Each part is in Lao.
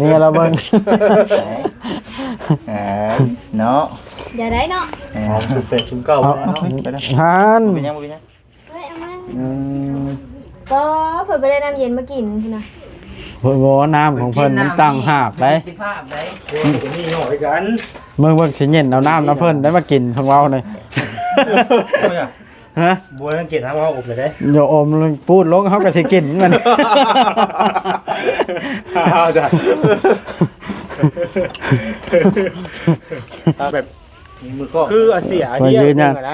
ນີ້ລະເບິ່ງ ເອີ ເນາະ ຢ່າໄດ້ເນາະ ເອີ ເປັນຊຸມເກົ່າເນາະ ຫັ້ນ ບໍ່ເປັນຫຍັງ ບໍ່ເປັນຫຍັງ ເອີຍ ເອົາມາ ອືມ ກໍເພິ່ນບໍ່ໄດ້ນ້ຳເຢັນມາກິນພຸ້ນນະ ເພິ່ນບໍ່ ນ້ຳຂອງເພິ່ນມັນຕ່າງຫາກໄດ໋ ມີນ້ອຍກັນ ເບິ່ງ ເບິ່ງຊິເຢັນເອົານ້ຳນຳເພິ່ນໄດ້ມາກິນ ເພິ່ນເວົ້ານີ້ ຮະ ບໍ່ໄດ້ກິນ ເຮົາເອົາອົບເລີຍເດ້ ດຽວອົບປູດລົງ ເຮົາກໍຊິກິນມັນ ເອົາຈ້ະ ເອົາແບບ ມືກ້ອງ ຄືອາເຊຍ ຂ້ອຍຢືນຢັນ ເຮັດຫຍັງນະ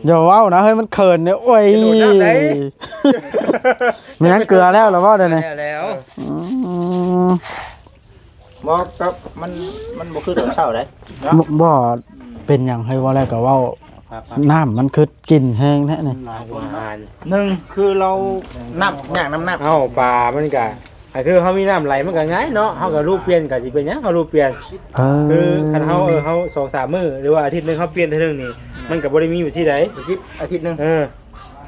ຢ່າເວົ້ານະ ເຮີ້ຍ ມັນເຂີນເດ້ ໂອ້ຍ ແມ່ນຫຍັງ ເກືອແລ້ວລະບໍ່ ດຽວນີ້ ແລ້ວ ອືມ ບໍ່ ກໍມັນ ມັນບໍ່ຄືຕອນເຊົ້າໃດ໋ເນາະ ບໍ່ ເປັນຫຍັງເຮີ້ຍ ເວົ້າແລ້ວກໍເວົ້າ ນ້ຳມັນຄືກິນແຮງແທ້ນີ້ ໜຶ່ງຄືລາວ ນ້ຳຍາກນຳນ້ຳ ເຮົາປາມັນກະ ກໍຄືເຮົາມີນ້ຳໄຫຼມັນກະງ່າຍເນາະ ເຮົາກໍລູບປ່ຽນ ກໍຊິເປັນຫຍັງເຮົາລູບປ່ຽນ ເອີ ຄືຄັນເຮົາ ເອີ ເຮົາສອງສາມມື້ ຫຼືວ່າອາທິດໜຶ່ງເຮົາປ່ຽນເທື່ອໜຶ່ງນີ້ ມັນກໍບໍ່ໄດ້ມີວິທີໃດ ອາທິດ ອາທິດໜຶ່ງ ເອີ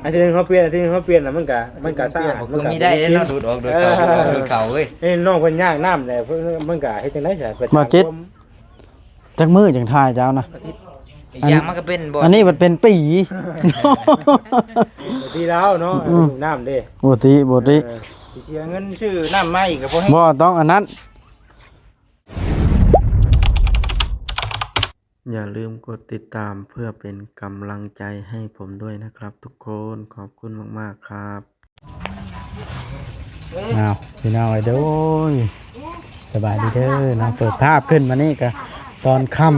ອາທິດໜຶ່ງເຮົາປ່ຽນ ອາທິດໜຶ່ງເຮົາປ່ຽນນະ ມັນກະ ມັນກະສະອາດ ມັນກະບໍ່ໄດ້ເນາະ ດູດອອກ ດູດເຂົ້າ ດູດເຂົ້າເວີ້ຍ ເອີ ນ້ອງເພິ່ນຍາກນ້ຳແຫຼະ ມັນກະເຮັດຈັ່ງໃດຊະ ມາເກັດ ຈັກມື້ຈັ່ງຖ່າຍເຈົ້ານະ ອາທິດ ອີກຢ່າງມັນກໍເປັນບໍ່ ອັນນີ້ມັນເປັນປີ ບໍ່ຕິລາວເນາະ ອືມ ນ້ຳເດ້ ບໍ່ຕິ ບໍ່ຕິ ເອີ ຊິເສຍເງິນຊື້ນ້ຳໃໝ່ກໍບໍ່ແຮງ ບໍ່ຕ້ອງອັນນັ້ນ ຢ່າລືມກົດຕິດຕາມເພື່ອເປັນກຳລັງໃຈໃຫ້ຜົມດ້ວຍນະຄັບທຸກຄົນ ຂອບຄຸນມາກໆຄັບ. ອ້າວ ພີ່ນ້ອງເອີຍ ໂດຍ ສະບາຍດີເດີເນາະ ເປີດພາບຂຶ້ນມານີ້ກະຕອນຄ່ຳ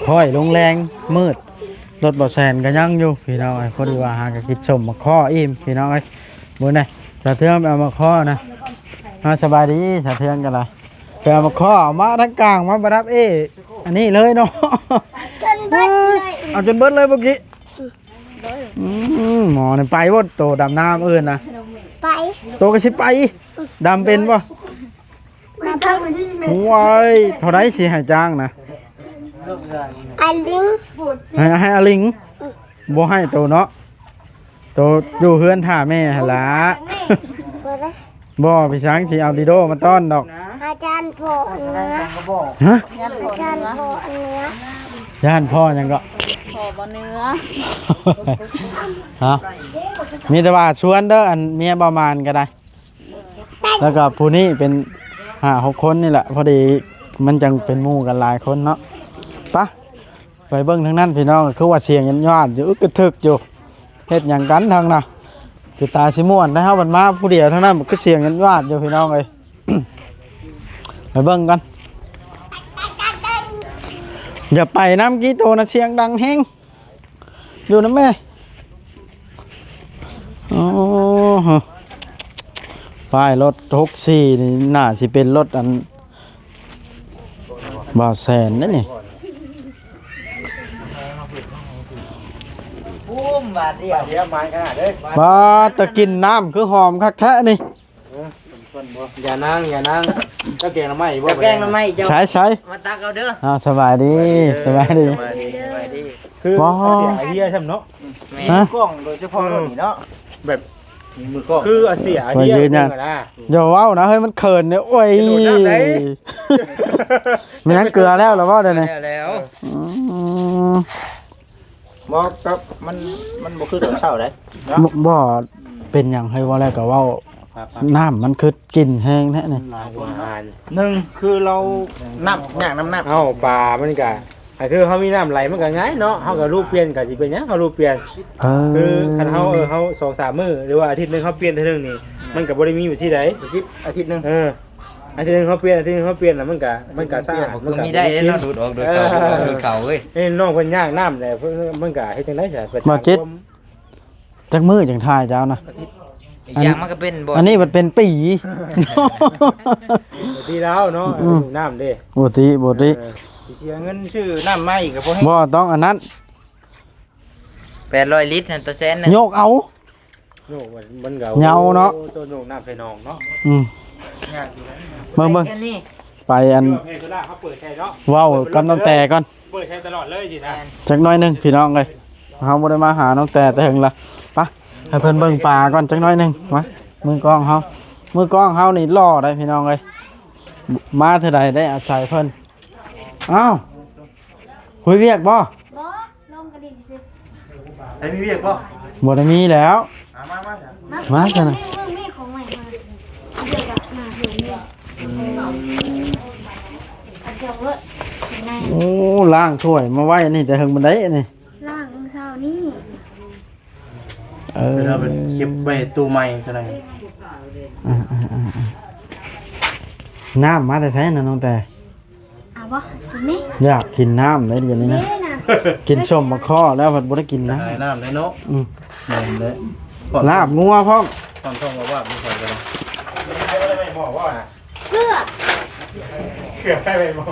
ຄ້ອຍລົງແລງມືດ ລົດບໍ່ແຊນກໍຍັງຢູ່ພີ່ນ້ອງເອີຍ ພໍດີວ່າຫາກະກິນສົ້ມໝາກຄໍ່ອີ່ມພີ່ນ້ອງເອີຍ ມື້ນີ້ສາວເທືອງໄປເອົາໝາກຄໍ່ນະ ເອົາ ສະບາຍດີສາວເທືອງກໍໄດ້ ໄປເອົາໝາກຄໍ່ເອົາມາທັງກາງມາປະດັບເອ ອັນນີ້ເລີຍເນາະ ຈົນເບິດເລີຍ ເອົາຈົນເບິດເລີຍເມື່ອກີ້ ອືມ ໝໍນີ້ໄປບໍ່ ໂຕດຳນ້ຳອື່ນນະ ໄປ ໂຕກໍຊິໄປ ດຳເປັນບໍ່ ໂອ້ຍ ເທົ່າໃດຊິໃຫ້ຈ້າງນະ ອາລິງ ໃຫ້ ໃຫ້ອາລິງ ບໍ່ໃຫ້ໂຕເນາະ ໂຕຢູ່ເຮືອນຖ້າແມ່ຫັ້ນລະ ບໍ່ໄດ້ ບໍ່ ພີ່ຊ້າງຊິເອົາດີໂດມາຕ້ອນດອກ ອາຈານພໍ່ເໜືອ ຮະ ອາຈານພໍ່ເໜືອ ຢ້ານພໍ່ຫຍັງເກາະ ພໍ່ບໍ່ເໜືອ ຮະ ມີແຕ່ວ່າຊວນເດີ ອັນເມຍບໍ່ມານກໍໄດ້ ແລ້ວກໍຜູ້ນີ້ເປັນຫ້າຫົກຄົນນີ້ແຫຼະ ພໍດີມັນຈັ່ງເປັນໝູ່ກັນຫຼາຍຄົນເນາະ ປະ ໄປເບິ່ງທາງນັ້ນພີ່ນ້ອງ ຄືວ່າສຽງຫຍາດໆຢູ່ ອຶກກະທຶກຢູ່ ເຮັດຫຍັງກັນທາງນະ ຄືຕາຊິມ່ວນໄດ໋ ເຮົາບັດມາຜູ້ດຽວທາງນັ້ນ ຄືສຽງຫຍາດໆຢູ່ພີ່ນ້ອງເອີຍ ໄປເບິ່ງກັນ ຢ່າໄປນຳ ກີ້ໂຕນະສຽງດັງແຮງ ຢູ່ນຳແມ່ ໂອ້ໂຫ ປ້າຍລົດຫົກສີ່ນີ້ ໜ້າຊິເປັນລົດອັນ ບ່າວແສນເດ້ນີ້ ບາດ ແຕ່ກິນນ້ຳຄືຫອມຄັກແທ້ນີ້ ຢ່ານາງ ຢ່ານາງ ເຈົ້າແກງໜໍ່ໄມ້ບໍ່ ເຈົ້າແກງໜໍ່ໄມ້ ເຈົ້າ ໃສໆ ມາຕັກເອົາເດີ ອ້າວ ສະບາຍດີ ສະບາຍດີ ສະບາຍດີ ສະບາຍດີ ຄືບໍ່ ເສຍໄອເດຍຊ້ຳເນາະ ແມ່ນ ຮະ ກ້ອງໂດຍສະເພາະນີ້ເນາະ ແບບ ມີມືກ້ອງ ຄືເສຍໄອເດຍ ຢ່າເວົ້ານະ ເຮີ້ຍ ມັນເຂີນເດ້ ໂອ້ຍ ແມ່ນຫຍັງ ເກືອແລ້ວລະບໍ່ ດຽວນີ້ ແລ້ວ ອືມ ບໍ່ ກໍມັນ ມັນບໍ່ຄືຕອນເຊົ້າໃດ໋ເນາະ ບໍ່ ເປັນຫຍັງ ເຮີ້ຍ ເວົ້າແລ້ວກໍເວົ້າ ນ້ຳມັນຄືກິນແຮງແທ້ນີ້ ໜຶ່ງຄືລາວ ນ້ຳຍາກນຳນ້ຳ ເຮົາປາມັນກະ ກໍຄືເຮົາມີນ້ຳໄຫຼມັນກໍງ່າຍເນາະ ເຮົາກໍລູບປ່ຽນ ກໍຊິເປັນຫຍັງເຮົາລູບປ່ຽນ ເອີ ຄືຄັນເຮົາ ເອີ ເຮົາສອງສາມມື້ ຫຼືວ່າອາທິດໜຶ່ງເຮົາປ່ຽນເທື່ອໜຶ່ງນີ້ ມັນກໍບໍ່ໄດ້ມີວິທີໃດ ອາທິດ ອາທິດໜຶ່ງ ເອີ ອາທິດໜຶ່ງເຮົາປ່ຽນ ອາທິດໜຶ່ງເຮົາປ່ຽນ ແລ້ວມັນກະ ມັນກະສະອາດ ມັນກະມີໄດ້ເດ້ເນາະ ດູດອອກ ດູດເຂົ້າ ເອີ ດູດເຂົ້າເວີ້ຍ ນີ້ນ້ອງເພິ່ນຍາກນ້ຳແຫຼະ ມັນກະເຮັດຈັ່ງໃດຊະ ມາເກັດ ຈັກມື້ຈັ່ງຖ່າຍເຈົ້ານະ ອີກຢ່າງມັນກໍເປັນບໍ່ ອັນນີ້ມັນເປັນປີ ບໍ່ຕິລາວເນາະ ອືມ ນ້ຳເດ້ ບໍ່ຕິ ບໍ່ຕິ ເອີ ຊິເສຍເງິນຊື້ນ້ຳໃໝ່ກໍບໍ່ແຮງ ບໍ່ຕ້ອງອັນນັ້ນ ແປດຮ້ອຍລິດຫັ້ນ ຕໍ່ແສນໜຶ່ງ ຍົກເອົາ ໂຍກມັນກໍເຫງົາເນາະ ໂຕໂຍກນ້ຳໃສ່ໜອງເນາະ ອືມ ຍາກຢູ່ ເບິ່ງໆ ໄປອັນ ເອີ ເວລາເຮົາເປີດໃສ່ເນາະ ເວົ້າກັບນ້ອງແຕ່ກ່ອນ ເປີດໃສ່ຕະຫຼອດເລີຍຊິນະ ຈັກໜ້ອຍໜຶ່ງພີ່ນ້ອງເອີຍ ເຮົາບໍ່ໄດ້ມາຫານ້ອງແຕ່ແຕ່ເຫິງລະ ປະ ໃຫ້ເພິ່ນເບິ່ງປາກ່ອນຈັກໜ້ອຍໜຶ່ງ ມາ ມືກ້ອງເຮົາ ມືກ້ອງເຮົານີ້ຫຼໍ່ໄດ໋ພີ່ນ້ອງເອີຍ ມາເທື່ອໃດໄດ້ອາໄສເພິ່ນ. ອ້າວ ຄຸຍວຽກບໍ່? ບໍ່ ລົງກະຫຼິ້ນຊື່. ໃຜມີວຽກບໍ່? ບໍ່ໄດ້ມີແລ້ວ. ອາ ມາ ມາ ມາຊັ້ນນະ. ນີ້ ນີ້ຂອງໃໝ່ມາ. ດຽວກະມາເພິ່ນນີ້. ອືມ ອັນເຈົ້າເວີ້ຍໃນ. ໂອ້ ລ້າງຖ້ວຍມາໄວ້ອັນນີ້ແຕ່ເຫິງປານໃດນີ້? ລ້າງມື້ເຊົ້ານີ້. ເອີ ເອົາໄປເກັບໄວ້ຕູ້ໃໝ່ເທົ່ານັ້ນ. ອ່າໆໆ ນ້ຳມາແຕ່ໃສນະນ້ອງແຕ່? ເອົາບໍ່? ກິນນີ້? ຢາກກິນນ້ຳເດ້ດຽວນີ້ນະ. ນີ້ນະ ກິນສົ້ມໝາກຄໍ່ແລ້ວພັດບໍ່ໄດ້ກິນນ້ຳ. ນ້ຳເດ້ເນາະ. ອືມ ແມ່ນເດ້. ລາບງົວພ້ອມ. ຄວາມທ້ອງວ່າວາບມີໃຜກໍໄດ້. ເກືອ ເກືອໄປບໍ່?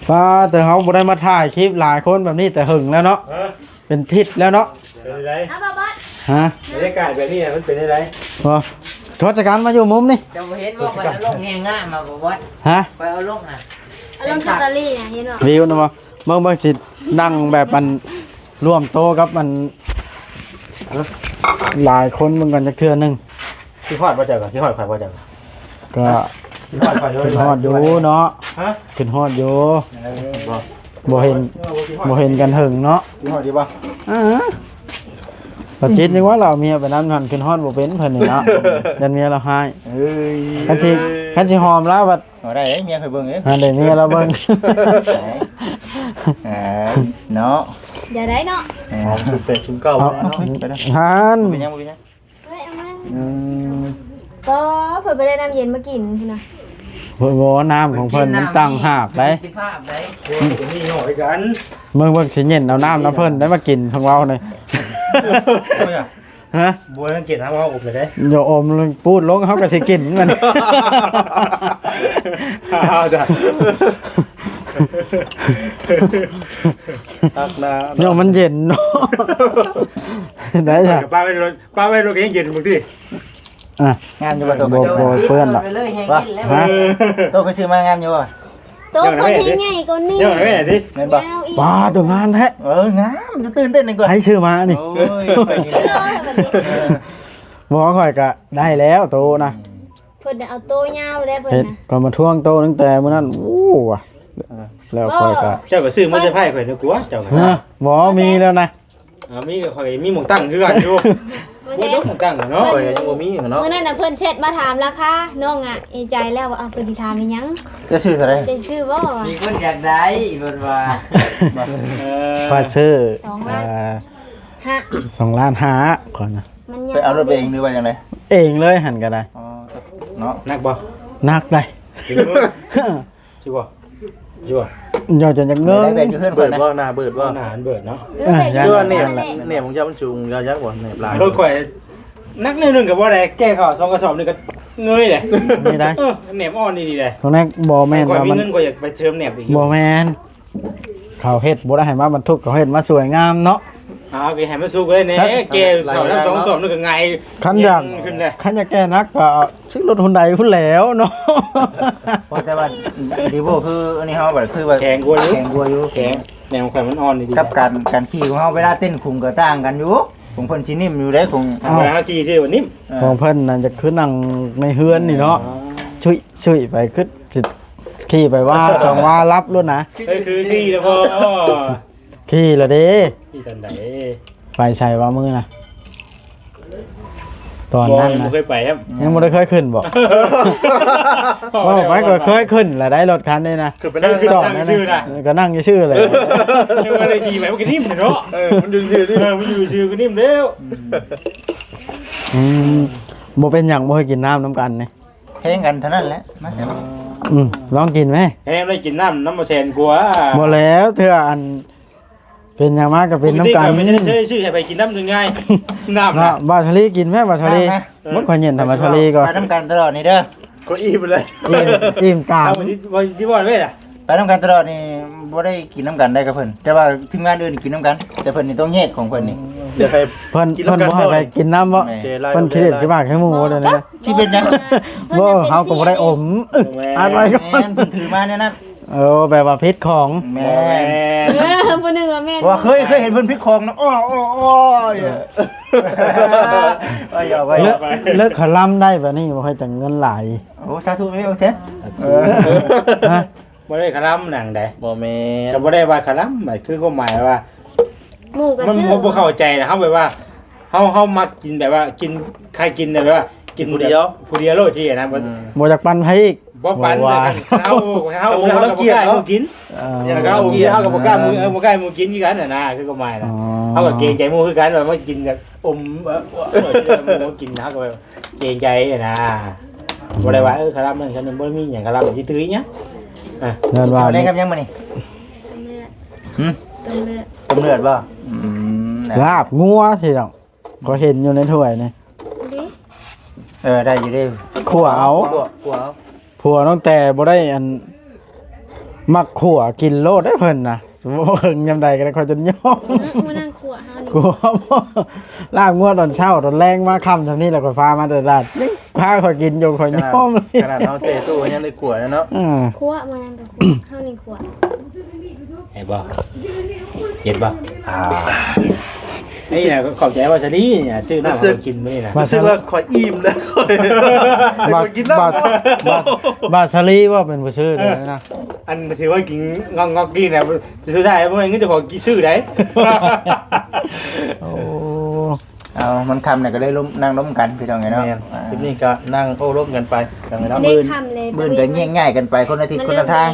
ປ້າ ແຕ່ເຮົາບໍ່ໄດ້ມາຖ່າຍຄລິບຫຼາຍຄົນແບບນີ້ແຕ່ເຫິງແລ້ວເນາະ. ເອີ ເປັນທິດແລ້ວເນາະ. ເປັນໃດ? ເອົາບໍ່ບອດ? ຮະ? ບັນຍາກາດແບບນີ້ມັນເປັນໃດ? ບໍ່ ທອດສະກັນມາຢູ່ມຸມນີ້. ເຈົ້າບໍ່ເຫັນບໍ່ ຂ້ອຍເອົາລົງແຮງງາມມາບໍ່ບອດ? ຮະ? ຂ້ອຍເອົາລົງນະ ເອົາລົງສະຕໍຣີນະ ເຫັນບໍ່? ວິວນະບໍ່? ເບິ່ງ ເບິ່ງຊິນັ່ງແບບອັນ ລວມໂຕກັບອັນ ຫຼາຍຄົນເບິ່ງກັນຈັກເທື່ອໜຶ່ງ. ຄິດຮອດບໍ່ເຈົ້າ? ຄິດຮອດຂ້ອຍບໍ່ເຈົ້າ? ກໍ ຄິດຮອດຂ້ອຍຢູ່ ຄິດຮອດຢູ່ເນາະ. ຮະ? ຄິດຮອດຢູ່. ເອີ ບໍ່ ບໍ່ເຫັນ ບໍ່ເຫັນກັນເຖິງເນາະ. ຄິດຮອດຢູ່ບໍ່? ເອີ ປາຈິດຍັງວ່າລາວເອົາເມຍໄປນຳຫັ້ນ ຄິດຮອດບໍ່ເປັນເພິ່ນນີ້ເນາະ. ຢ້ານເມຍລາວຮ້າຍ. ເອີຍ ຄັນຊິ ຄັນຊິຫອມລາວບັດ ບໍ່ໄດ້ເດ້ ເມຍຂ້ອຍເບິ່ງເດ້. ຫັ້ນເດ້ ເມຍລາວເບິ່ງ. ເອີ ເນາະ ຢ່າໄດ້ເນາະ. ເອີ ຫອມຊຸມແປດຊຸມເກົ້າເນາະ. ຫັ້ນ ບໍ່ເປັນຫຍັງ ບໍ່ເປັນຫຍັງ. ເອີຍ ເອົາມາ. ອືມ ກໍເພິ່ນໄປໄດ້ນ້ຳເຢັນມາກິນພຸ້ນນະ. ໂອ້ຍ ບໍ່ ນ້ຳຂອງເພິ່ນມັນຕ່າງຫາກໄດ໋. ມີຫຍໍ້ດ້ວຍກັນ. ເບິ່ງ ເບິ່ງຊິເຢັນເອົານ້ຳນຳເພິ່ນໄດ້ມາກິນຂອງເຮົານີ້. ຮະ? ບໍ່ສັງເກດຫາວ່າເຮົາອົບເລີຍເດ້. ຢ່າອົບ ປູດລົງເຮົາກໍຊິກິນມັນ. ເອົາຈ້ະ ຕັກນ້ຳ ເນາະ ມັນເຢັນເນາະ. ໄດ້ຈ້ະ ປະໄວ້ລົດ ປະໄວ້ລົດກໍຍັງເຢັນບາງທີ. ອ່ະ ງາມຢູ່ບໍ່ໂຕ? ບໍ່ ບໍ່ເປື້ອນດອກ. ວ່າ ຮະ? ໂຕຄືຊື້ມາງາມຢູ່ບໍ່? ໂຕເພິ່ນແຮງໃຫຍ່ກວ່ານີ້. ແມ່ນບໍ່? ຍາວອີກ. ປ້າ ໂຕງາມແທ້. ເອີ ງາມ ຕື່ນເຕັ້ນກວ່າ. ໃຜຊື້ມານີ້? ໂອ້ຍ ຂ້ອຍນີ້ແຫຼະ. ບໍ່ ຂ້ອຍກະໄດ້ແລ້ວໂຕນະ. ເພິ່ນເອົາໂຕຍາວແລ້ວເພິ່ນນະ. ຂ້ອຍມາທວງໂຕຕັ້ງແຕ່ມື້ນັ້ນ. ໂອ້ ແລ້ວຂ້ອຍກະ ເຈົ້າກໍຊື້ມາເຊີໄພຂ້ອຍນະ ກວ່າເຈົ້າກໍ. ຮະ? ບໍ່ ມີແລ້ວນະ. ອ່າ ມີ ຂ້ອຍມີໝ່ອງຕັ້ງຄືກັນຢູ່. ບໍ່ ບໍ່ ບໍ່ ໝ່ອງຕັ້ງເນາະ. ຂ້ອຍກໍຍັງບໍ່ມີເນາະ. ມື້ນັ້ນນະເພິ່ນແຊັດມາຖາມລາຄາ ນ້ອງອະ ເອໃຈແລ້ວວ່າ ເອົາ ເພິ່ນຊິຖາມອີ່ຫຍັງ? ຈະຊື້ເທົ່າໃດ? ຈະຊື້ບໍ່? ມີຄົນຢາກໄດ້ເພິ່ນວ່າ. ເອີ ຂ້ອຍຊື້ ສອງລ້ານ ເອີ ຫ້າ ສອງລ້ານຫ້າ ຂ້ອຍນະ. ມັນຍາວ ໄປເອົາລົດໄປເອງຫຼືວ່າຈັ່ງໃດ? ເອງເລີຍຫັ້ນກໍໄດ້. ອໍ ເນາະ ໜັກບໍ່? ໜັກໄດ໋. ຊິບໍ່? ຊິບໍ່? ເຈົ້າຈະຢາກເງິນ. ໄດ້ແບບຢູ່ເຮືອນຂ້ອຍນະ. ເບີດບໍ່? ໜ້າເບີດບໍ່? ໜ້າມັນເບີດເນາະ. ເອີ ເອີ ຢ້ານ ຄືວ່າແໜບ ແໜບຂອງເຈົ້າມັນສູງ ເຈົ້າຢ້ານບໍ່ແໜບຫຼາຍ? ລົດຂ້ອຍໜັກໜ້ອຍໜຶ່ງກໍບໍ່ໄດ້ ແກ່ເຂົ້າສອງກະສອບນີ້ກໍເງີຍເດ້. ນີ້ໄດ໋. ເອີ ແໜບອ່ອນດີໆເດ້. ຂອງແນກບໍ່ແມ່ນ ຂ້ອຍມີເງິນ ຂ້ອຍຢາກໄປເສີມແໜບອີກຢູ່. ບໍ່ແມ່ນ ເຂົາເຮັດບໍ່ໄດ້ໃຫ້ມາບັນທຸກ ເຂົາເຮັດມາສວຍງາມເນາະ. ເອົາ ກໍໃຫ້ມັນສຸກເລີຍແນ່. ແກ່ສອບນຳສອງສອບນີ້ກໍຫງາຍ. ຄັນຢາກ ຂຶ້ນເລີຍ ຄັນຢາກແກ່ໜັກກໍຊື້ລົດຮຸນໄດພຸ້ນແຫຼ້ວເນາະ. ເພາະແຕ່ວ່າ Revo ຄືອັນນີ້ເຮົາບັດຄືວ່າແຂງກວ່າຢູ່ ແຂງກວ່າຢູ່ ແຂງ. ແນວຂອງຂ້ອຍມັນອ່ອນດີໆ ກັບການ ການຂີ່ຂອງເຮົາ ເວລາເຕັ້ນຂຸມກໍຕ່າງກັນຢູ່. ຂອງເພິ່ນຊິນິ້ມຢູ່ເດ້ ຂອງ ເອົາ ເວລາເຮົາຂີ່ຊື່ວ່ານິ້ມ. ເອີ ຂອງເພິ່ນນັ້ນຈະຄືນັ່ງໃນເຮືອນນີ້ເນາະ. ຊຸຍ ຊຸຍໄປ ຄືຊິຂີ່ໄປວ່າສອງວ່າຫຼັບໂລດນະ. ເອີ ຄືຂີ່ແລ້ວບໍ່? ຂີ່ແລ້ວເດ້. ຂີ່ຕອນໃດ? ໄປໃສວ່າມື້ນະ? ຕອນນັ້ນນະ ບໍ່ ຍັງບໍ່ເຄີຍໄປແຮະ. ຍັງບໍ່ໄດ້ເຄີຍຂຶ້ນບໍ່? ເວົ້າໄປກໍເຄີຍຂຶ້ນລະໄດ໋ ລົດຄັນນີ້ນະ. ຄືໄປນັ່ງ ຈອດນັ້ນນະ ກໍນັ່ງຊື່ໆແຫຼະ. ຍັງບໍ່ໄດ້ຂີ່ໄປ ມັນກໍນິ້ມເນາະ. ເອີ ມັນຢູ່ຊື່ ເອີ ມັນຢູ່ຊື່ກໍນິ້ມແລ້ວ. ອືມ ບໍ່ເປັນຫຍັງ ບໍ່ໃຫ້ກິນນ້ຳນຳກັນນີ້. ແພງກັນເທົ່ານັ້ນແຫຼະ ມາຊັ້ນ. ອືມ ລອງກິນແມ. ແຮງໄດ້ກິນນ້ຳນຳບໍ່ແສນກວ່າ. ບໍ່ແລ້ວ ເທື່ອອັນ ເປັນຫຍັງມາກໍເປັນນຳກັນ. ປະກະຕິຂ້ອຍບໍ່ໄດ້ຊື້ໃຫ້ໃຜກິນນຳ ງ່າຍໆ ນ້ຳນະ. ເນາະ ບ່າວຊາລີກິນແມ ບ່າວຊາລີ. ເອີ ໝົດຂ້ອຍເຢັນທຳບ່າວຊາລີກ່ອນ. ໄປນຳກັນຕະຫຼອດນີ້ເດີ. ຂ້ອຍອີ່ມແລ້ວ ອີ່ມ ອີ່ມຕາມ. ເອົາ ທີ່ ທີ່ວ່າແມ່ນລະ ໄປນຳກັນຕະຫຼອດນີ້ ບໍ່ໄດ້ກິນນຳກັນໄດ໋ກັບເພິ່ນ ແຕ່ວ່າທີມງານອື່ນກິນນຳກັນ ແຕ່ເພິ່ນນີ້ຕ້ອງແຍກຂອງເພິ່ນນີ້. ເອີ ເພິ່ນ ເພິ່ນບໍ່ໃຫ້ໃຜກິນນຳບໍ່? ແມ່ນ ເພິ່ນຂີ້ເດັດຂີ້ບາກໃຫ້ໝູ່ເດ້. ຊິເປັນຫຍັງ? ບໍ່ ເຮົາກໍບໍ່ໄດ້ອົມ ອັດໄວ້ກ່ອນ. ແມ່ນ ເພິ່ນຖືມາແນວນັ້ນ. ໂອ້ ແປວ່າຜິດຂອງ. ແມ່ນ ເອີ ຜູ້ໜຶ່ງວ່າແມ່ນ ວ່າເຄີຍ ເຄີຍເຫັນເພິ່ນຜິດຂອງນະ. ໂອ້ ໂອ້ ໂອ້ຍ ເລີກ ເລີກຄະລຳໄດ້ບາດນີ້ ບໍ່ຄ່ອຍຈັງເງິນຫຼາຍ. ໂອ້ ສາທຸແມ່ນແສນ. ຮະ? ບໍ່ໄດ້ຄະລຳໜັງໃດ. ບໍ່ແມ່ນ ກໍບໍ່ໄດ້ວ່າຄະລຳ ໝາຍ ຄືຄວາມໝາຍວ່າ ໝູ່ກໍ ມັນ ຊື້ ບໍ່ ບໍ່ເຂົ້າໃຈນະ. ເຮົາແບບວ່າ ເຮົາ ເຮົາມັກກິນແບບວ່າ ກິນ ໃຜກິນແບບວ່າ ກິນຜູ້ດຽວ ຜູ້ດຽວໂລດຊີ້ນະ. ອືມ ບໍ່ຢາກປັນໃຜອີກ. ບໍ່ປັນ ບໍ່ວ່າ ຄັນເຮົາ ຄັນເຮົາ ເຮົາກໍບໍ່ກ້າໃຫ້ໝູ່ກິນ. ເອີ ແລ້ວກໍເຮົາ ເຮົາກໍບໍ່ກ້າໝູ່ ເອີ ບໍ່ກ້າໃຫ້ໝູ່ກິນຄືກັນຫັ້ນນະ ຄືຄວາມໝາຍນະ. ອໍ ເຮົາກໍເກງໃຈໝູ່ຄືກັນ ວ່າມາກິນແບບອົມ ເອີ ເອີ ໝູ່ກິນ ເຮົາກໍແບບເກງໃຈຫັ້ນນະ. ບໍ່ໄດ້ວ່າ ເອີ ຄະລຳນັ້ນຄະລຳນີ້ ບໍ່ໄດ້ມີຫຍັງ ຄະລຳຊິຖືຫຍັງ. ອ່ະ ນັ້ນວ່າ ເອົາໄດ້ກັບຫຍັງມື້ນີ້? ຕົ້ມເລືອດ. ຫຶ? ຕົ້ມເລືອດ ຕົ້ມເລືອດບໍ່? ອືມ ລາບງົວຊິດອກ. ຂ້ອຍເຫັນຢູ່ໃນຖ້ວຍນີ້. ເອີ ໄດ້ຢູ່ເດ້. ຂົ້ວເອົາ ຂົ້ວ ຂົ້ວເອົາ. ຜົວນ້ອງແຕ່ບໍ່ໄດ້ອັນ ມັກຂົ້ວກິນໂລດເດ້ເພິ່ນນະ. ສົມມຸດວ່າເພິ່ນຍາມໃດກໍໄດ້ ຂ້ອຍຈົນຍອມ. ອື ມື້ນັ້ນຂົ້ວເຮົານີ້ ຂົ້ວ ລາບງົວຕອນເຊົ້າ ຕອນແລງມາຄ່ຳຊ່ຳນີ້ແຫຼະ ຂ້ອຍພາມາແຕ່ຕະຫຼາດ ຍັງພາຂ້ອຍກິນຢູ່ ຂ້ອຍຍອມ. ຂະໜາດເຮົາແຊ່ຕູ້ຍັງໄດ້ຂົ້ວເນາະ. ເອີ ຂົ້ວມື້ນັ້ນກໍຂົ້ວ ເຮົານີ້ຂົ້ວ. ເຫັນບໍ່? ເຫັນບໍ່? ອ່າ ນີ້ນະ ຂອບໃຈວ່າສາລີນີ້ນະ ຊື້ນ້ຳໃຫ້ຂ້ອຍກິນມື້ນີ້ນະ. ຮູ້ສຶກວ່າຂ້ອຍອີ່ມແລ້ວ ຂ້ອຍ ບາດ ກິນນ້ຳ ບາດ ບາດ ບາດສາລີວ່າເປັນຜູ້ຊື້ເດ້ນະ. ອັນຖືວ່າກິນງອກໆກີ້ນະ ສຸດທ້າຍບໍ່ແມ່ນເງິນເຈົ້າຂອງກິນຊື້ໃດ. ໂອ້ ເອົາ ມັນຄ່ຳແລ້ວກໍເລີຍລົມ ນັ່ງລົມກັນ ພີ່ນ້ອງເອີຍເນາະ. ແມ່ນ ອ່າ ຄລິບນີ້ກໍນັ່ງໂອ້ລົມກັນໄປ ພີ່ນ້ອງເອີຍເນາະ. ມື້ອື່ນ ມື້ອື່ນກໍແຍກຍ້າຍກັນໄປ ຄົນລະທິດຄົນລະທາງ.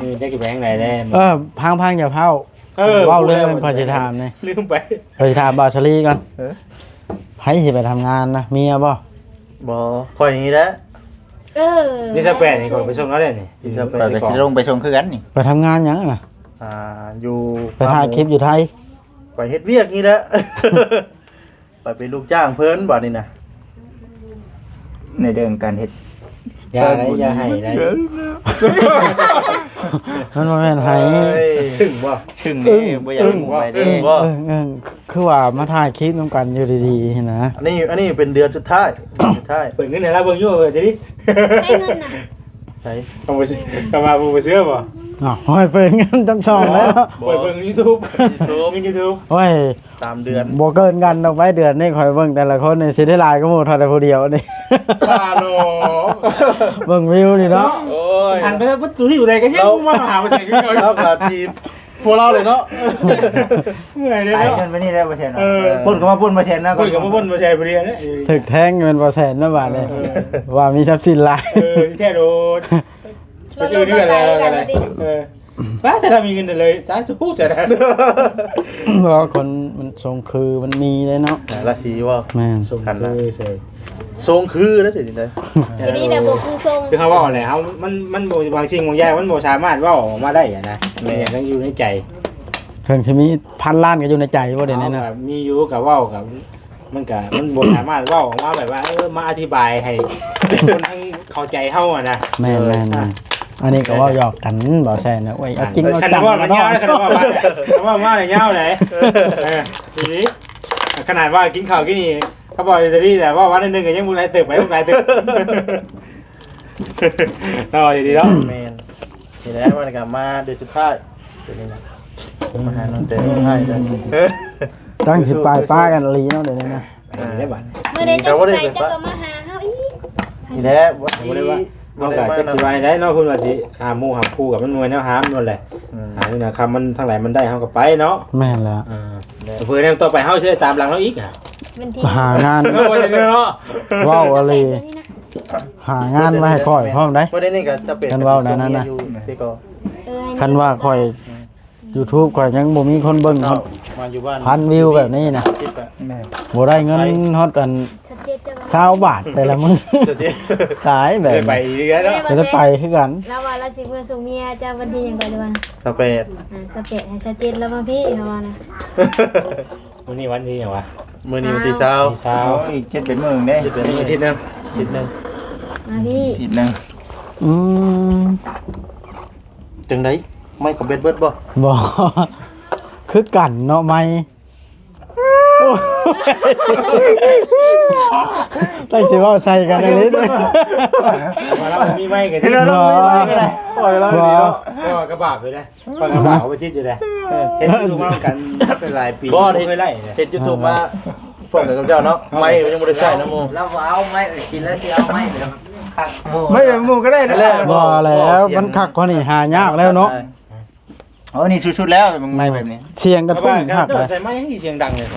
ມື້ອື່ນຈັກຊິໄປທາງໃດແດ່. ເອີ ພັງໆ ຢ່າເວົ້າ ເອີ ເວົ້າເລີຍ ຂ້ອຍຊິຖາມນີ້ ລືມໄປ. ຂ້ອຍຊິຖາມບ່າວສາລີກ່ອນ. ເອີ ໃຜຊິໄປທຳງານນະ ເມຍບໍ່? ບໍ່ ຂ້ອຍນີ້ແຫຼະ. ເອີ ມີຊາວແປດນີ້ ຂ້ອຍໄປສົ່ງເອົາໄດ້ນີ້. ມີຊາວແປດ ຂ້ອຍກໍຊິລົງໄປສົ່ງຄືກັນນີ້. ໄປທຳງານຫຍັງນະ? ອ່າ ຢູ່ ໄປຖ່າຍຄລິບຢູ່ໄທ. ໄປເຮັດວຽກນີ້ແຫຼະ. ຂ້ອຍເປັນລູກຈ້າງເພິ່ນບາດນີ້ນະ. ໃນເລື່ອງການເຮັດ ຢ່າໄດ້ ຢ່າໄຫ້ໄດ້. ມັນບໍ່ແມ່ນໄຫ້ ເອີຍ ຊຶ້ງບໍ່? ຊຶ້ງເດ້ ອຶ້ງ ບໍ່ຢາກ ອຶ້ງ ໄປເດ້ ອຶ້ງ ອຶ້ງ ອຶ້ງ ຄືວ່າມາຖ່າຍຄລິບນຳກັນຢູ່ດີໆຫັ້ນນະ. ອັນນີ້ ອັນນີ້ເປັນເດືອນສຸດທ້າຍ ເດືອນສຸດທ້າຍ. ເປີດເງິນໃຫ້ລາວເບິ່ງຢູ່ ເອີ ຊິດິ ໃຫ້ເງິນນະ. ໃຜ? ກໍບໍ່ ກໍວ່າບໍ່ເຊື່ອບໍ່? ອ້າວ ໂອ້ຍ ເປີດເງິນຈັ່ງຊ່ອງແລ້ວ. ບໍ່ ເປີດເບິ່ງຢູທູບ ຢູທູບ ເງິນຢູທູບ. ໂອ້ຍ ສາມເດືອນ ບໍ່ເກີນກັນດອກໄປ. ເດືອນນີ້ຂ້ອຍເບິ່ງແຕ່ລະຄົນນີ້ຊິໄດ້ຫຼາຍກວ່າໝູ່ເທົ່າໃດຜູ້ດຽວນີ້. ອາໂລ ເບິ່ງວິວນີ້ເນາະ. ໂອ້ຍ ຫັນໄປເບິ່ງຢູ່ໃດກໍຍັງມາຫາບໍ່ເຫັນຄືເກົ່າ. ລາວກໍທີບພວກລາວເລີຍເນາະ. ເມື່ອຍເດ້ເນາະ. ໄປເງິນໄປນີ້ແລ້ວບໍ່ແຊນເນາະ. ເອີ ປຸ້ນກໍມາປຸ້ນບໍ່ແຊນເນາະ. ປຸ້ນກໍມາປຸ້ນບໍ່ແຊນຜູ້ດຽວເນາະ. ຖືກແທງແມ່ນບໍ່ແຊນເນາະບາດນີ້. ເອີ ວ່າມີຊັບສິນຫຼາຍ. ເອີ ແທ້ໂດດ. ໄປອື່ນເທື່ອແລ້ວກໍໄດ້. ເອີ ວ່າແຕ່ລະມີເງິນເດືອນເລີຍ ສາທຸສາທຸ. ເພາະວ່າຄົນມັນຊົງຄືມັນມີເດ້ເນາະ. ອ່າ ລາສີບໍ່? ແມ່ນ ຊົງຄືເຊີຍ ຊົງຄືແລ້ວເດ້. ດຽວນີ້ແຫຼະບໍ່ຄືຊົງ ຄືເຮົາເວົ້າແຫຼະ ເຮົາ ມັນ ມັນບໍ່ ບາງສິ່ງບາງຢ່າງມັນບໍ່ສາມາດເວົ້າອອກມາໄດ້ຫັ້ນນະ. ແມ່ນ ມັນຍັງຢູ່ໃນໃຈ. ເຖິງຊິມີພັນລ້ານກໍຢູ່ໃນໃຈບໍ່ ດຽວນີ້ນະ. ເຮົາກໍມີຢູ່ກໍເວົ້າກໍ ມັນກະ ມັນບໍ່ສາມາດເວົ້າອອກມາແບບວ່າ ເອີ ມາອະທິບາຍໃຫ້ ໃຫ້ຄົນທັງເຂົ້າໃຈເຮົາຫັ້ນນະ. ແມ່ນໆໆ ອັນນີ້ກໍເວົ້າຫຍອກກັນ ບໍ່ແຊນນະ. ໂອ້ຍ ເອົາຈິງເອົາຈັງເນາະ. ຄັນເວົ້າມາແລ້ວຍາວເດ້ ເອີ ອີ່ຫຼີ ຂະໜາດວ່າກິນເຂົ້າກິນນີ້ ເຂົາບອກອີຕາລີແຫຼະ ເວົ້າມາໜ້ອຍໜຶ່ງກໍຍັງບໍ່ຫຼາຍເຕີບ ໄປຫຼາຍເຕີບເນາະ. ດີໆເນາະ. ແມ່ນ ນີ້ແຫຼະ ມັນກໍມາເດືອນສຸດທ້າຍ ມາຫານ້ອງແຕນ ຕັ້ງຊິປາຍປ້າກັນອີ່ຫຼີເນາະ ດຽວນີ້ນະ. ອ່າ ມື້ໃດເຈົ້າຊິໄປ ເຈົ້າກໍມາຫາເຮົາອີກ. ນີ້ແຫຼະ ວັນທີ ເຮົາກໍຈັກຊິວ່າໃດເນາະ ເພິ່ນວ່າຊິຫາໝູ່ຫາຄູ່ກັບ ມັນບໍ່ແມ່ນແນວຫາມັນແຫຼະ. ອືມ ຫາເງິນຫາຄຳ ມັນທາງໃດມັນໄດ້ເຮົາກໍໄປເນາະ. ແມ່ນແລ້ວ. ອ່າ ເພື່ອແນວຕໍ່ໄປເຮົາຊິໄດ້ຕາມຫຼັງລາວອີກ ຫາງານ ເນາະ ວ່າເລີຍເນາະ. ເວົ້າອີ່ຫຼີ ຫາງານມາໃຫ້ຂ້ອຍພ້ອມໄດ໋. ບໍ່ໄດ້ນີ້ກໍຈະເປັນ ຄັນເວົ້າແນວນັ້ນນະ ຢູ່ຊິກໍ ເອີ ຄັນວ່າຂ້ອຍ ຢູທູບຂ້ອຍຍັງບໍ່ມີຄົນເບິ່ງຮອດ ມາຢູ່ບ້ານ ພັນວິວແບບນີ້ນະ ແມ່ນ ບໍ່ໄດ້ເງິນຮອດອັນ ຊາວບາດແຕ່ລະມື້. ຕາຍແບບ ໄດ້ໄປອີກແລ້ວເນາະ. ໄດ້ໄປຄືກັນ. ລາວວ່າລາວຊິເມືອສົ່ງເມຍເຈົ້າວັນທີຫຍັງກໍລະວ່າ ຊາວແປດ ອ່າ ຊາວແປດ ໃຫ້ຊາວເຈັດລາວມາພີ້ ລາວວ່ານະ. ມື້ນີ້ວັນທີຫຍັງວະ? ມື້ນີ້ວັນທີຊາວ ຊາວ ອີກເຈັດແປດມື້ເດ້. ເຈັດແປດມື້ ອາທິດໜຶ່ງ ອາທິດໜຶ່ງ ມາພີ້ ອາທິດໜຶ່ງ. ອືມ ຈັ່ງໃດ ໄມ້ກໍແບັດເບິດບໍ່? ບໍ່ ຄືກັນເນາະ ໄມ້. ໂອ້ຍ ຕັ້ງຊິເວົ້າໃສ່ກັນອັນນີ້ເດ້. ວ່າລາວມີໄມ້ກໍດີ ເນາະ ໂອ້ຍ ລາວດີເນາະ ວ່າກະບາບຢູ່ເດ້ ວ່າກະບາບເອົາໄປຕິດຢູ່ເດ້ ເອີ ເຮັດຢູ່ມານຳກັນເປັນຫຼາຍປີ ບໍ່ ບໍ່ເຄີຍໄດ້ເດ້ ເຮັດ YouTube ມາ ພ້ອມກັນກັບເຈົ້າເນາະ ໄມ້ມັນຍັງບໍ່ໄດ້ໃຊ້ນຳໝູ່ ລາວບໍ່ເອົາໄມ້ ຊິລາວຊິເອົາໄມ້ແບບຄັກ ໄມ້ແບບໝູ່ກໍໄດ້ນະ ບໍ່ແລ້ວ ມັນຄັກກວ່ານີ້ຫາຍາກແລ້ວເນາະ. ໂອ້ ນີ້ສຸດໆແລ້ວ ບັກໄມ້ແບບນີ້ ສຽງກະທຸ້ງຄັກ ເຈົ້າໃຊ້ໄມ້ໃຫ້ສຽງດັງເລີຍ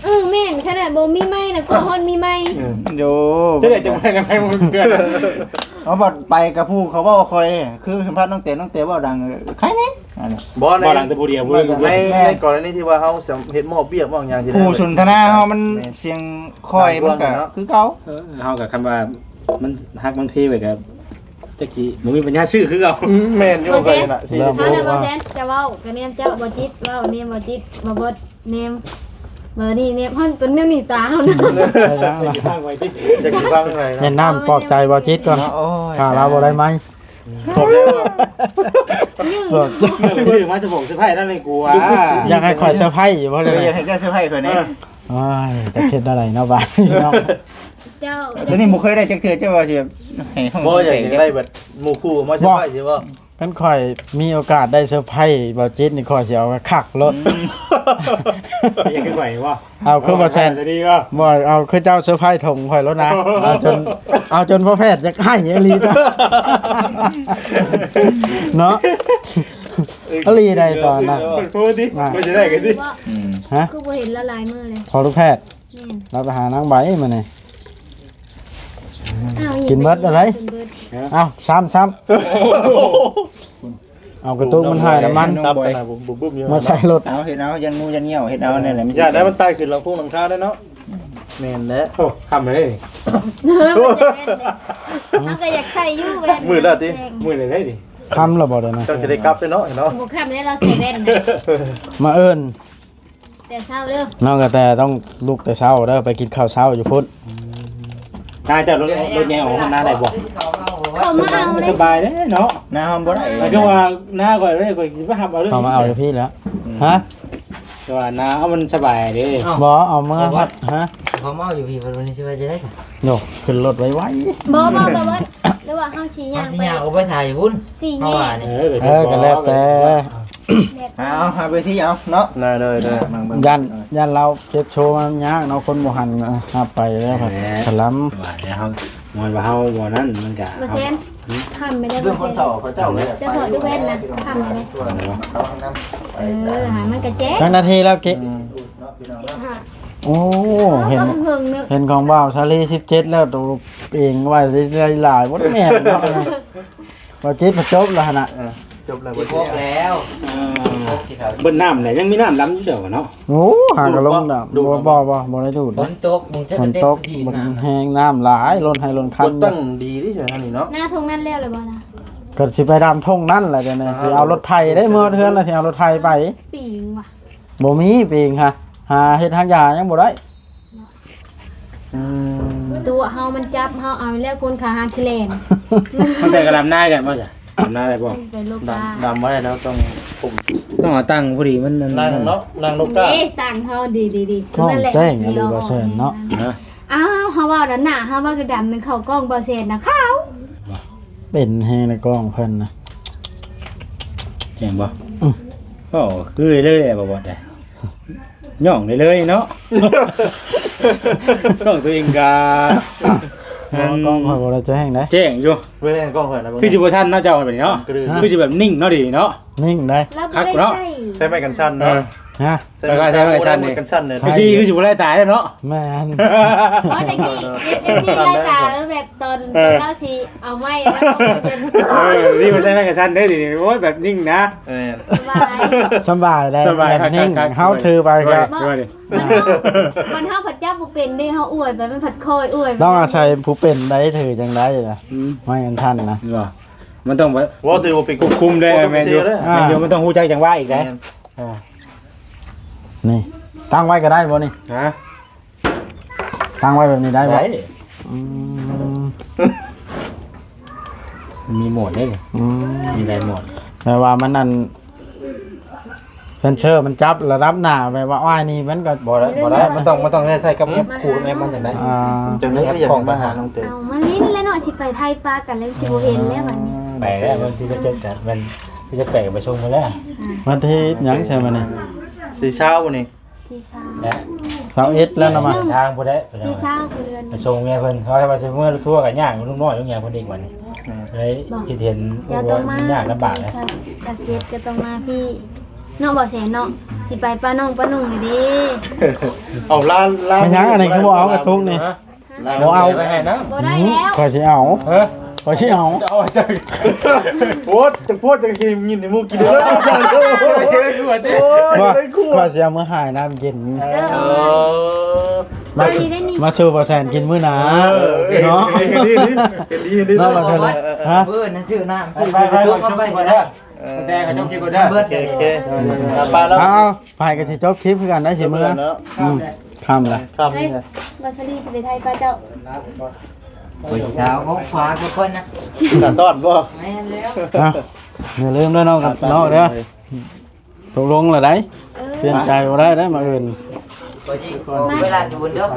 ເອີ ແມ່ນ ຂະໜາດບໍ່ມີໄມ້ນະ ກວ່າຮອດມີໄມ້ ໂອ້ ຈະໄດ້ຈັກໄມ້ນະ ໄມ້ມັນເກືອນ ເອົາບັດໄປກັບຜູ້ເຂົາເວົ້າຄ່ອຍ ຄືສຳພາດນ້ອງແຕ ນ້ອງແຕເວົ້າດັງ ໃຄແນ່ ບໍ່ ເວົ້າດັງແຕ່ຜູ້ດຽວ ໃນ ໃນກໍລະນີທີ່ວ່າເຮົາເຮັດມອບວຽກມອບຫຍັງ ຜູ້ສົນທະນາເຮົາມັນ ແມ່ນ ສຽງຄ່ອຍ ມັນກະຄືເກົ່າ ເອີ ເຮົາກະຄັນວ່າມັນຮັກມັນເພໄປກະ ຈັກຊິບໍ່ມີປັນຍາຊື້ຄືເກົ່າ ອືມ ແມ່ນຢູ່ ບໍ່ແຊນ ຂ້ອຍນະ ເອົານະ ບໍ່ແຊນ ຈະເວົ້າກະແນມເຈົ້າ ບໍ່ຈິດເວົ້າ ແນມບໍ່ຈິດ ບໍ່ບົດ ແນມ ບໍ່ນີ້ ແນມ ຮອດຕົນແນວນີ້ຕາເຮົານະ ໄປທາງໄປຕິ ຢາກຊິຟັງໃຜນະ ແນະນຳປອບໃຈບໍ່ຈິດກ່ອນ ໂອ້ຍ ຖ້າລາວບໍ່ໄດ້ໄມ້ ບອກແລ້ວວ່າ ຊື້ມາສະຜົງເຊີໄພນັ້ນເລີຍກູວ່າ ຢາກໃຫ້ຂ້ອຍເຊີໄພຢູ່ບໍ່ເລີຍ ຢາກໃຫ້ເຈົ້າເຊີໄພຂ້ອຍແນ່ ໂອ້ຍ ຈັກເຮັດແນວໃດເນາະບາດນີ້ເນາະ ເຈົ້າ ໂຕນີ້ບໍ່ເຄີຍໄດ້ຈັກເທື່ອ ເຈົ້າວ່າຊິແບບໃຫ້ຫ້ອງ ບໍ່ ຢາກໄດ້ແບບໝູ່ຄູ່ມາເຊີໄພຊິບໍ່ ຄັນຂ້ອຍມີໂອກາດໄດ້ເຊີໄພບ່າວຈິດນີ້ ຂ້ອຍຊິເອົາຄັກໂລດ ອືມ ຢາກຄືຂ້ອຍບໍ່ ເອົາຄືບ່າວແຊນ ບໍ່ ເອົາຄືເຈົ້າເຊີໄພຖົງຂ້ອຍໂລດນະ ເອົາຈົນ ເອົາຈົນພໍ່ແພດຢາກໄຫ້ອີ່ຫຼີເນາະ ອີ່ຫຼີໃດຕອນນັ້ນ ເພິ່ນໂພດຕິ ອ່າ ເພິ່ນຈະໄດ້ກັນຕິ ອືມ ຮະ ຄືບໍ່ເຫັນລາວຫຼາຍມື້ເລີຍ ພໍລູກແພດ ແມ່ນ ລາວໄປຫານາງໃບມື້ນີ້ ອ້າວ ກິນເບິດແລ້ວໃດ ເອົ້າ ຊ້ຳ ຊ້ຳ ເອົາກະຕຸກມັນຖ່າຍນ້ຳມັນ ຊັບກັນນະ ບຸ້ມໆຢູ່ ມາໃສ່ລົດ ເອົາ ເຮັດເອົາ ຢ້ານງູຢ້ານຍ່ຽວ ເຮັດເອົາແນວໃດມັນ ຢ້ານໄດ້ມັນໄຕ່ຂຶ້ນຫຼັງຄົງຫຼັງຄາໄດ້ເນາະ ແມ່ນແຫຼະ ໂອ້ ຄ່ຳເລີຍ ເຮົາກະຢາກໃສ່ຢູ່ແວ່ນ ມືດແລ້ວຕິ ມືດແລ້ວເດ້ນີ້ ຄ່ຳແລ້ວບໍ່ເດ້ນະ ເຈົ້າຊິໄດ້ກັບເດ້ເນາະ ເນາະ ບໍ່ຄ່ຳແລ້ວ ລາວໃສ່ແວ່ນນະ ມາເອີ້ນ ແຕ່ເຊົ້າເດີ ນ້ອງກະແຕຕ້ອງລຸກແຕ່ເຊົ້າເດີ ໄປກິນເຂົ້າເຊົ້າຢູ່ພຸ້ນ ອືມ ນາເຈົ້າລົດ ລົດໃຫຍ່ອອກນາໄດ້ບໍ່ ເຂົາມາເອົາເດ້ ສະບາຍເດ້ເນາະ ນາເຮົາບໍ່ໄດ້ ແຕ່ຄືວ່ານາຂ້ອຍເດ້ ຂ້ອຍຊິໄປຮັບເອົາເດີ ເຂົາມາເອົາຢູ່ພີ້ແລ້ວ ອືມ ຮະ ແຕ່ວ່ານາເຮົາມັນສະບາຍເດ້ ເອົ້າ ບໍ່ ເອົາເມືອພັດ ຮະ ເຂົາມາເອົາຢູ່ພີ້ ບັດນີ້ຊິວ່າຈັ່ງໃດຊັ້ນ ໂຍ ຂຶ້ນລົດໄວໆ ບໍ່ ບໍ່ ບໍ່ ບໍ່ ຫຼືວ່າເຮົາຊິຍ່າງໄປ ເຮົາຊິຍ່າງອອກໄປຖ້າຢູ່ພຸ້ນ ຊິຍ່າງ ເຮົາວ່ານີ້ ເອີ ເອີ ກະແລ້ວແຕ່ ເອົາ ເອົາເວທີເອົາເນາະ ໄດ້ເລີຍ ໄດ້ ຢ້ານ ຢ້ານລາວເຈັບໂຊມັນຍາກເນາະ ຄົນບໍ່ຫັນ ເອີ ຮັບໄປແລ້ວ ເອີ ພັດສະລຳ ວ່າແລ້ວ ມັນວ່າເຮົາບໍ່ນັ້ນ ມັນກະ ບໍ່ແຊນ ຫືມ ຄ່ຳໄປແລ້ວ ເລື່ອງຄົນເຖົ້າເຂົາເຈົ້າເລີຍ ຈະຖອດດູແວ່ນນະ ຄ່ຳໄປແລ້ວ ເອີ ຫາມັນກະແຈ້ງ ຈັກນາທີແລ້ວກິ ອືມ ໂອ້ ເຫັນ ເຫັນຂອງບ່າວສາລີສິບເຈັດແລ້ວ ໂຕເອງວ່າຊິໄດ້ຫຼາຍບໍ່ແມ່ນເນາະ ບ່າວຈິດ ຈົບແລ້ວຫັ້ນນະ ເອີ ຈົບແລ້ວ ສິບຫົກແລ້ວ ເອີ ເບິດນ້ຳແລ້ວ ຍັງມີນ້ຳຫຼາຍຢູ່ເດີເນາະ ໂອ້ ຫາກະລົງນ້ຳ ບໍ່ ບໍ່ ບໍ່ ບໍ່ໄດ້ດູດ ຝົນຕົກ ມັນຈັກກະເຕັມທີ່ ມັນແຮງ ນ້ຳຫຼາຍ ລົ້ນໄຮ່ລົ້ນຄັນ ບໍ່ຕັ້ງດີເດ້ ທາງນີ້ເນາະ ນາທົ່ງນັ້ນແລ້ວແລ້ວບໍ່ນະ ກະຊິໄປດຳທົ່ງນັ້ນແຫຼະ ດຽວນີ້ ອ່າ ຊິເອົາລົດໄຖເດ້ ເມືອເຮືອນລະຊິເອົາລົດໄຖໄປ ປີງວ່າ ບໍ່ມີປີງຫະ ຫາເຮັດຫາຢາຍັງບໍ່ໄດ້ ອືມ ຕົວະເຮົາມັນຈັບເຮົາເອົາແລ້ວ ຄົນຂາຫານຊິແລ່ນ ມັນເປັນກະດຳນາກັນບໍ່ຈ້ະ ດຳນາໄດ້ບໍ່ ໄປໂລກາ ດຳ ດຳບໍ່ໄດ້ ເຮົາຕ້ອງຄຸມ ຕ້ອງເອົາຕັ້ງພໍດີ ມັນນັ້ນ ນັ່ງເນາະ ນັ່ງໂລກາ ເດ້ ຕັ້ງເຮົາ ດີໆໆ ນັ້ນແຫຼະ ແຈ້ງອີ່ຫຼີບໍ່ແຊນເນາະ ຮະ ອ້າວ ເຮົາເວົ້ານັ້ນນະ ເຮົາວ່າກະດຳໜຶ່ງເຂົ້າກ້ອງບໍ່ແຊນນະ ຂາວ ເປັນແຮງໃນກ້ອງເພິ່ນນະ ແຈ້ງບໍ່ ອືມ ໂອ້ ຄືເລີຍບໍ່ ບໍ່ໄດ້ ຍ່ອງໄດ້ເລີຍເນາະ ກ້ອງໂຕເອງກະ ກ້ອງຂ້ອຍບໍ່ໄດ້ແຈ້ງໃດ ແຈ້ງຢູ່ ເບິ່ງແນ່ກ້ອງຂ້ອຍນະ ຄືຊິບໍ່ຊັນເນາະ ເຈົ້າແບບນີ້ເນາະ ຄືຊິແບບນິ່ງເນາະ ດີເນາະ ນິ່ງໄດ ລາວບໍ່ໄດ້ໃສ່ ໃສ່ໄມ້ກັນສັ່ນເນາະ ຮະ ໃສ່ໄມ້ກັນສັ່ນນີ້ ໃສ່ ຄືຊິບໍ່ໄດ້ຕາຍເນາະ ແມ່ນ ບໍ່ ແຕ່ກີ້ ເອັຟຊີ ໄລ່ຕາແບບ ຕອນ ເອີ ຕອນລາວຊິເອົາໄມ້ ເອີ ນີ້ບໍ່ໃຊ້ໄມ້ກະຊັ້ນເດ້ ນີ້ ໂອ້ຍ ແບບນິ່ງນະ ເອີ ສະບາຍ ສະບາຍໄດ໋ ສະບາຍ ແບບນິ່ງ ຄັກໆ ເຮົາຖືໄປກະ ໂດຍ ໂດຍ ມັນເຮົາ ມັນເຮົາພັດຈັບບໍ່ເປັນເດ້ ເຮົາອວຍໄປ ມັນພັດຄ່ອຍອວຍໄປ ຕ້ອງອາໄສຜູ້ເປັນໄດ໋ ຖືຈັ່ງໃດນະ ອືມ ໄມ້ອັນທັນນະ ມັນຕ້ອງແບບ ເວົ້າຖືບໍ່ເປັນ ຄວບຄຸມໄດ້ ຄວບຄຸມ ແມ່ນຢູ່ ແມ່ນຢູ່ ອ່າ ແມ່ນຢູ່ ມັນຕ້ອງຮູ້ຈັກຈັງຫວະອີກເດ້ ແມ່ນ ອ່າ ນີ້ ຕັ້ງໄວ້ກະໄດ້ບໍ່ນີ້ ຮະ? ຕັ້ງໄວ້ແບບນີ້ໄດ້ບໍ່? ໄດ້ ອືມ ມີໂໝດເດ້ນີ້ ອືມ ມີຫຼາຍໂໝດ ແຕ່ວ່າມັນອັນ ເຊັນເຊີມັນຈັບລະດັບໜ້າ ແບບວ່າ ໂອ້ຍ ນີ້ມັນກໍບໍ່ໄດ້ ບໍ່ໄດ້ ມັນຕ້ອງ ມັນຕ້ອງໃຊ້ ໃຊ້ກັບແອັບ ຄູ່ແອັບມັນຈັ່ງໃດ ອ່າ ຈັ່ງໃດກໍຢາກມາຫານ້ອງເຕີ ເອົາມາຫຼິ້ນແລ້ວເນາະ ຊິໄປໄທປາກັນແລ້ວຊິບໍ່ເຫັນແລ້ວບັດນີ້ ໄປແລ້ວ ວັນທີສິບເຈັດກໍແມ່ນ ທີສິບແປດກໍໄປສົ່ງພຸ້ນແລ້ວ ວັນທີຫຍັງໃຊ່ມື້ນີ້ ສີ່ ຊາວນີ້ ທີຊາວ ແລະ ຊາວເອັດແລ້ວນະມາ ເດີນທາງພຸ້ນແຫຼະ ທີຊາວ ໄປສົ່ງເມຍເພິ່ນ ເຮົາວ່າຊິເມືອລົດທົວກໍຍາກ ລຸງນ້ອຍລຸງຫຍັງເພິ່ນອີກບັດນີ້ ເລີຍຄິດເຫັນ ໂອ້ຍ ຍາກລຳບາກເລີຍ ຊາວເຈັດກໍຕ້ອງມາພີ້ ເນາະ ບໍ່ແສນເນາະ ຊິໄປປານ້ອງປາໜຸ່ງນີ້ເດ້ ເອົາລານ ລານ ແມ່ນຫຍັງອັນນີ້ຄືບໍ່ເອົາກະທົງນີ້ ບໍ່ເອົາ ໄປໃຫ້ນະ ບໍ່ໄດ້ແລ້ວ ຂ້ອຍຊິເອົາ ເອີ ຂ້ອຍຊິເອົາ ຈະເອົາຈັງ ໂພດ ຈະໂພດ ຈະກິນ ຍິນໃຫ້ໝູ່ກິນເດີ ໂອ້ຍ ຂ້ອຍຊິເອົາມາໃຫ້ນ້ຳເຢັນ ເອີ ມາ ມາສູ່ບ່າວແສນກິນມື້ໜ້າ ເອີ ເນາະ ດີ ດີ ດີ ເນາະ ບ່າວແສນ ຮະ ມື້ອື່ນຊື້ນ້ຳ ຊື້ໄປ ໄປ ໄປ ໄປ ໄປ ແຕ່ເຂົາເຈົ້າກິນກ່ອນເດີ ເບິດ ໂອເຄ ໂອເຄ ໄປແລ້ວ ເອົາ ໄປກໍຊິຈົບຄລິບຄືກັນໄດ້ຊິເມືອ ເນາະ ອືມ ຄ່ຳລະ ຄ່ຳ ເຮີ້ຍ ລະ ບາສລີຊິໄປໄທປະເຈົ້າ ໂອ້ຍ ດາວອອກຟ້າກໍເພິ່ນນະ ກະຕ້ອນບໍ່ ແມ່ນແລ້ວ ຮະ ຢ່າລືມເດີນ້ອງ ນ້ອງເດີ ຕົກລົງລະໄດ ເອີ ປ່ຽນໃຈບໍ່ໄດ້ໄດ ມື້ອື່ນ ຂ້ອຍຊິຂໍເວລາຢູ່ເດີ ຮະ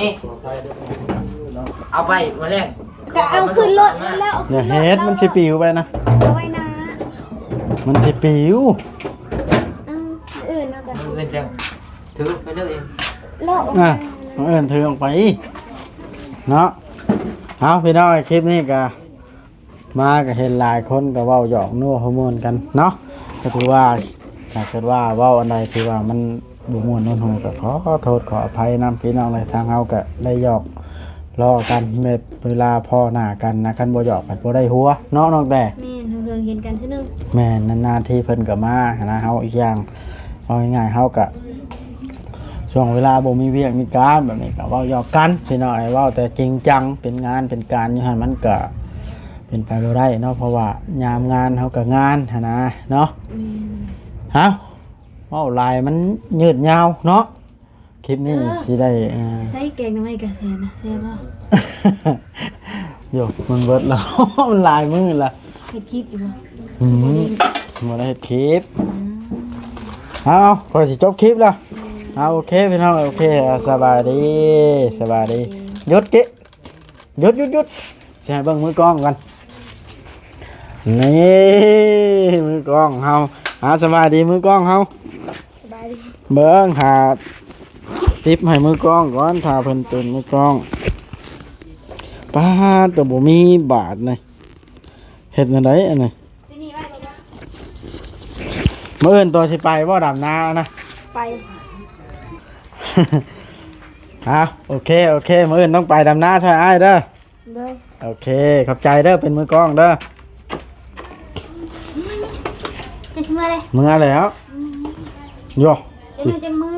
ນີ້ ເອົາໄປມື້ແລງ ກະເອົາຂຶ້ນລົດແລ້ວ ຢ່າເຮັດ ມັນຊິປິວໄປນະ ເອົາໄວ້ນາ ມັນຊິປິວ ອືມ ມື້ອື່ນເນາະ ກະມື້ອື່ນຈັ່ງຖືໄປເລີຍ ເລາະອອກ ອ່ະ ໄປ ມື້ອື່ນຖືອອກໄປເນາະ ເອົາ ພີ່ນ້ອງ ຄລິບນີ້ກະ ມາກໍເຫັນຫຼາຍຄົນກໍເວົ້າຫຍອກນົວຫົວມ່ວນກັນເນາະ ກໍຖືວ່າ ຖ້າເກີດວ່າເວົ້າອັນໃດທີ່ວ່າມັນບໍ່ມ່ວນຫົວຫູ ກໍຂໍໂທດຂໍອະໄພນຳພີ່ນ້ອງເລີຍ ທາງເຮົາກໍໄດ້ຫຍອກລໍ້ກັນ ແບບເວລາພໍ້ໜ້າກັນນະ ຄັນບໍ່ຫຍອກພັດບໍ່ໄດ້ຫົວເນາະ ນ້ອງແຕ່ ແມ່ນ ເພິ່ງເຫັນກັນເທື່ອໜຶ່ງ ແມ່ນ ນານໆທີເພິ່ນກໍມາຫັ້ນນະ ເຮົາອີກຢ່າງ ເວົ້າງ່າຍໆ ເຮົາກະ ຊ່ວງເວລາບໍ່ມີວຽກມີການແບບນີ້ກະເວົ້າຫຍອກກັນພີ່ນ້ອງ ເວົ້າແຕ່ຈິງຈັງ ເປັນງານເປັນການຢູ່ຫັ້ນ ມັນກະເປັນໄປບໍ່ໄດ້ເນາະ ເພາະວ່າຍາມງານເຮົາກະງານຫັ້ນນະເນາະ ອືມ ເອົ້າ ເວົ້າຫຼາຍມັນຍືດຍາວເນາະ ຄລິບນີ້ ເອີ ຊິໄດ້ ເອີ ໃສ່ແກງໜໍ່ໄມ້ກະແຊບນະ ແຊບບໍ່? ໂຢ ມັນເບິດແລ້ວ ມັນຫຼາຍມື້ລະ ເຮັດຄລິບຢູ່ບໍ່? ອືມ ບໍ່ໄດ້ເຮັດຄລິບ ອືມ ເອົາ ຂ້ອຍຊິຈົບຄລິບແລ້ວ ອືມ ເອົາ ໂອເຄພີ່ນ້ອງ ໂອເຄ ເອົາ ສະບາຍດີ ສະບາຍດີ ໂອເຄ ຢຸດ ເກະ ຢຸດ ຢຸດ ຢຸດ ຊິໃຫ້ເບິ່ງມືກ້ອງກ່ອນ ນີ້ ມືກ້ອງເຮົາ ເອົາ ສະບາຍດີມືກ້ອງເຮົາ ສະບາຍດີ ເບິ່ງ ຖ້າຕິບໃຫ້ມືກ້ອງກ່ອນ ຖ້າເພິ່ນເປັນມືກ້ອງ ປາດ ໂຕບໍ່ມີບາດນີ້ ເຮັດແນວໃດອັນນີ້ ມື້ອື່ນໂຕຊິໄປບໍ່ ດຳນານະ? ໄປ ເອົາ ໂອເຄ ໂອເຄ ມື້ອື່ນຕ້ອງໄປດຳນາຊ່ວຍອ້າຍເດີ. ໂດຍ ໂອເຄ ຂອບໃຈເດີ ເປັນມືກ້ອງເດີ. ຈະຊິເມືອເລີຍ ເມືອແລ້ວ ອືມ ໂຢ ຈະມາຈັກມື້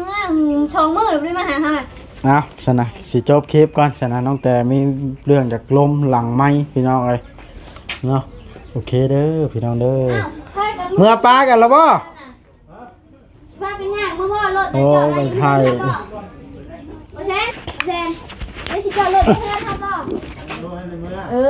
ສອງມື້ບໍ່ໄດ້ມາຫາເຮົານະ. ເອົາ ຊັ້ນນະ ຊິຈົບຄລິບກ່ອນຊັ້ນນະ ນ້ອງແຕ່ມີເລື່ອງຈາກລົມຫຼັງໄມ ພີ່ນ້ອງເອີຍເນາະ. ໂອເຄເດີ ພີ່ນ້ອງເດີ ເມືອປາກັນແລ້ວບໍ່? ພາກັນຍ່າງມາບໍ່ ລົດໄປຈອດໄວ້ຢູ່ເຮືອນເຮົາບໍ່? ບໍ່ແຊນ ບໍ່ແຊນ ໄດ້ຊິຈອດລົດໄວ້ເຮືອນເຮົາບໍ່? ເອີ.